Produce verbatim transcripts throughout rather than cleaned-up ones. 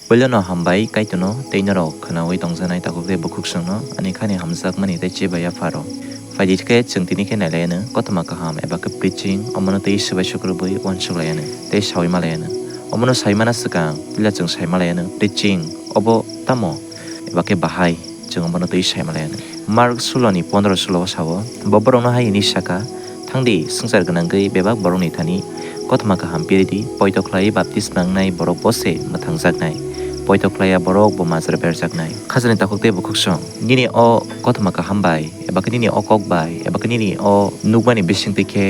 Puilono hambai Kaitorno tei norok khwnaui tongjaknai takhuk tei bukhuksongno ani khani hamjakmani tei chibai yapharo. Phaidi khe chwng tini khe nailaianw kothoma kaham eba khe preaching, omono tei swbai sukrubwi uansuk laianw tei saui malaianw. Omono sai mana swkang puila chwng sai malaianw preaching obo tamo eba khe bahai, chwng omono tei sai malaianw. Mark sulo ni pondro sulo o sao, bo borokno hai hwnwi saka, Thangdi, swngchar gwnangwi bebak borokni thani kothoma kaham piridi, poito khlaiwi baptisma wngnai borok bo se mwthangjaknai, poito khlaiya borok bo majra berjaknai. Khajani takhuk tei bukhuksong, nini o kothoma kaham bai, eba khe nini o kok bai, eba khe nini o nukmani bisingtwi khe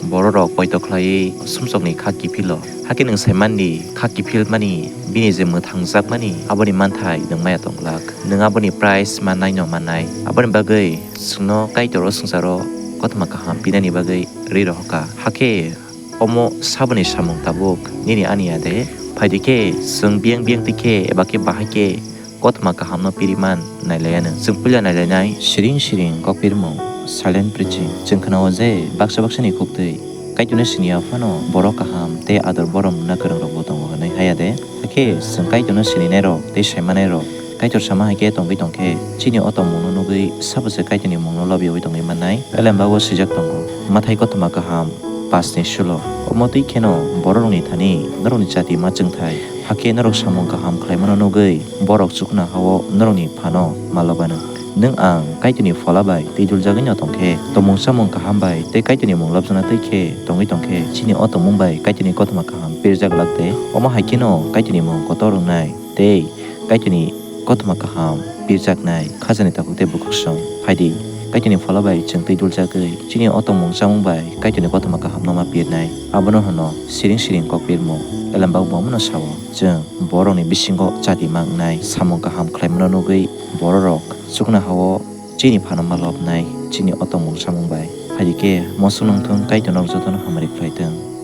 bororok poito khlaiwi sumsokni kha kiphilo. Hakhe nwng sai mandi, kha kiphilmani, bini je mwthangjakmani, aboni manthai nwng maya tong glak. Nwng aboni price mannaino mannai. Aboni bagwi chwngno Kaitor o swngcharo kothoma kaham pinani bagwi ri rohorkha. Hakhe omo saboni samung tabuk nini ani ya de? Phaidi khe chwng biyang biyang twi khe eba khe bahai khe kothoma kahamno piri man nailaianw. Chwng puila nailainai siring siring kok pirmung, silent preaching. Chwng khwnao je baksa baksani khuktwi Kaitorno siniya phano borok kaham tei ador borom na kwrwngrokbo tongo hwnwi haya de? Hakhe chwng Kaitorno sininairok tei saimanairok Kaitor sama hai khe tongwi tongkhe chini o tongmungno nugwi sabo se Kaitorni mungno lobiyaui tongwi mannai? Elembago swijak tongo, Mathai kothoma kaham, pasni sulo, Omo twi kheno bororokni thani norokni chati ma chwngthai, hakhe norok samung kaham khlaimano nugwi borok chukna ha-o norokni phano ma lobanw. Nwng ang Kaitorni phola bai twi duljagwi no tongkhe, tongmung chamung kaham bai tei Kaitorni mung lobjakna twi khe tongwi tongkhe, chini o tongmung bai Kaitorni kothoma kaham pirjak lak de? Omo hai kheno Kaitorni mung kotor wngnai tei Kaitorni kothoma kaham pirjaknai. Khajani takhuk tei bukhuksong, phaidi, Kaitorni phola bai chwng twi duljagwi chini o tongmung chamung bai Kaitorni kothoma kahamno ma pirnai. Abono hwno siring siring kok pirmung. Elembak bo omono sao, chwng borokni bisingo chati ma wngnai, samung kaham khlaimano nugwi bororok chukna ha-o chini phano ma lobnai, chini o tongmung chamung bai. Phaidi khe mosok nung thung, Kaitor norok jotono hamari khlai thung.